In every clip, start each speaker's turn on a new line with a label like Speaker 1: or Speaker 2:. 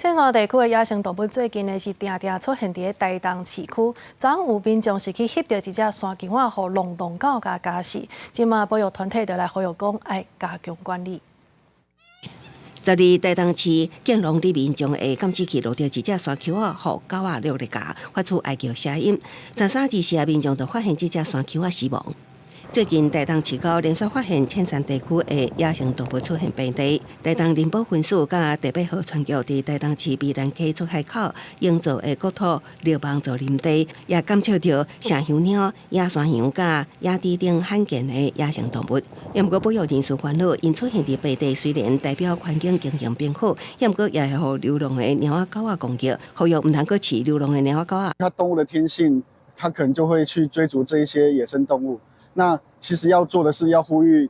Speaker 1: 淺山地區的野生動物最近呢是定定出現佇台東市區，昨昏有民眾是去翕著一隻山丘仔，予浪蕩狗共咬死。這馬保育團體就來呼籲講，愛加強管理。
Speaker 2: 10日台東市建隆里民眾的監視器錄著一隻山丘仔，予狗仔掠來咬，發出哀叫聲音。13日時，民眾就發現這隻山丘仔死亡。最近台東市郊連續發現淺山地區的野生動物出現病例。台東林保分署佮第八號船局佇台東市美蘭溪出海口營造的國土綠網造林地，也監測著麝香貓、野山羊佮野豬等罕見的野生動物。毋過保育人士煩惱，𪜶出現佇白地雖然代表環境經營變好，毋過也會予流浪的貓仔狗仔攻擊，呼籲毋通閣飼流浪的貓仔狗仔。
Speaker 3: 它動物的天性，它可能就會去追逐這一些野生動物。那其實要做的是要呼籲，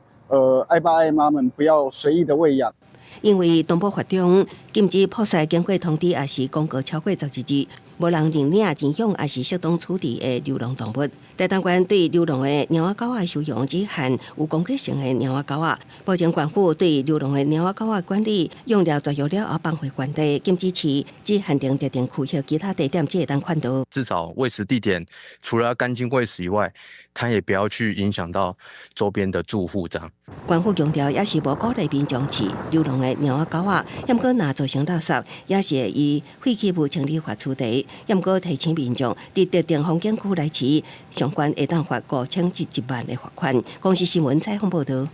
Speaker 3: 愛爸愛媽們不要隨意的餵養。
Speaker 2: 因為動保法中禁止撲殺經過通知抑是公告超過14日，無人認領、認養抑是適當處置的流浪動物。台東縣對流浪的貓仔狗仔收容只限有攻擊性的貓仔狗仔，目前縣府對流浪的貓仔狗仔管理，養了絕育了後放回原地，禁止飼，只限定特定區域，其他地點只會當勸導。
Speaker 4: 至少餵食地點除了要乾淨餵食以外，它也不要去影響到周邊的住戶。這樣。
Speaker 2: 縣府強調，也是無鼓勵民眾飼流浪的貓仔狗仔，毋過若造成垃圾，也是會依廢棄物清理法處理。毋過提醒民眾，佇特定風景區來飼，上懸會當罰5000至1萬的罰款。公視新聞採訪報導。